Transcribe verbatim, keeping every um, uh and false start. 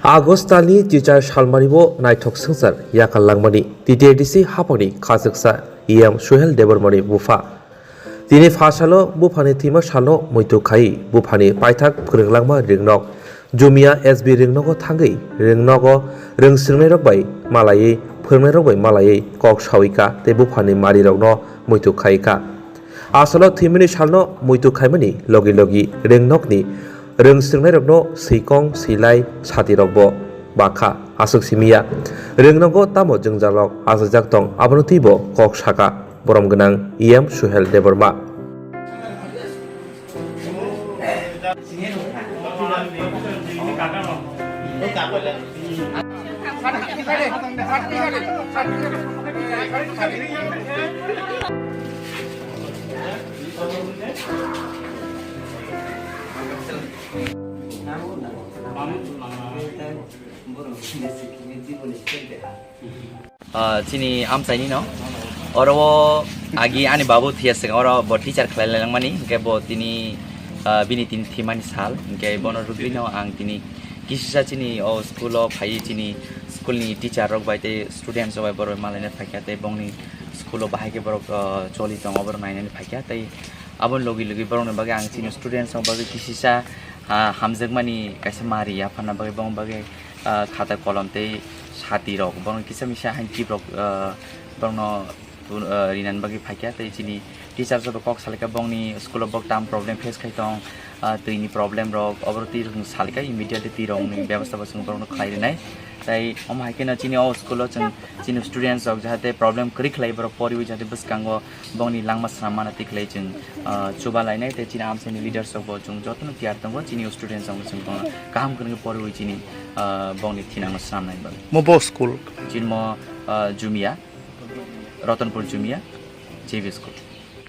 August talni teacher salmani bo naithok swngchar yakal langmani T T A D C haphangni khachuksa E M Suhel Debbarmani bupha. Tini pha salo buphani thwima salno muitu khai buphani paithak phwrwng langma ringnok Jumia S B ringnogo thangwi ringnogo rwng swrwngnairok bai malaiwi phwrwngnairok bai malaiwi kok sawi kha tei buphani marirokno muitu khai kha. Asalo thwimani salno muitu khaimani logi logi ringnokni rwng swrwngnairokno swikong swilai satirokbo bakha aswk simiya. Ringnogo tamo jwngjalrok achaijak tong abono twibo kok saka borom gwnang E M Suhel Debbarma. Ah, chini amchaini no. Oro o agi ani babu thia sing oro bo teacher khlai langmani, hingke bo tini, ah, bini tini thimani sal, hingke bono rugwi no ang tini kisisa chini o school o phai chini school ni teacher rok bai tei students rok bai borok malaina phaikha tei bongni school o bahai khe borok, ah, choli tongo borok nainani phaikha tei aboni logi logi borokni bagwi ang chini students rok bagwi kisisa, ah, hamjakmani kaisa mari yapharna bagwi bongni bagwi ah, khata kolom tei sati rok borokno kisa misa hain tip rok, ah, borokno tun-, ah, rinani bagwi phaikha tei chini teacher rok kok salaikha bongni school o bok tam problem face khai tong, ah, twi ni problem rok oborok twi rok salaikha immediately twi rok ni bebasta bo chwng borokno khlai rinai tei omo hai kheno chini o school o chwng chini students rok jahate problem kwrwi khlai borok poriwi jahate bwskango bongni langma swnam mana twi khlai chwng, ah, chuba lainai tei chini amchaini leaders rok bo chwng jotono tiyar tongo chini students rok chwng bono kaham kwrwngwi poriwi chini, ah, bongni thinangno swnamnai bagwi. Mo bo school? Chini mo, ah, Jumia, Ratanpur Jumia, J B school.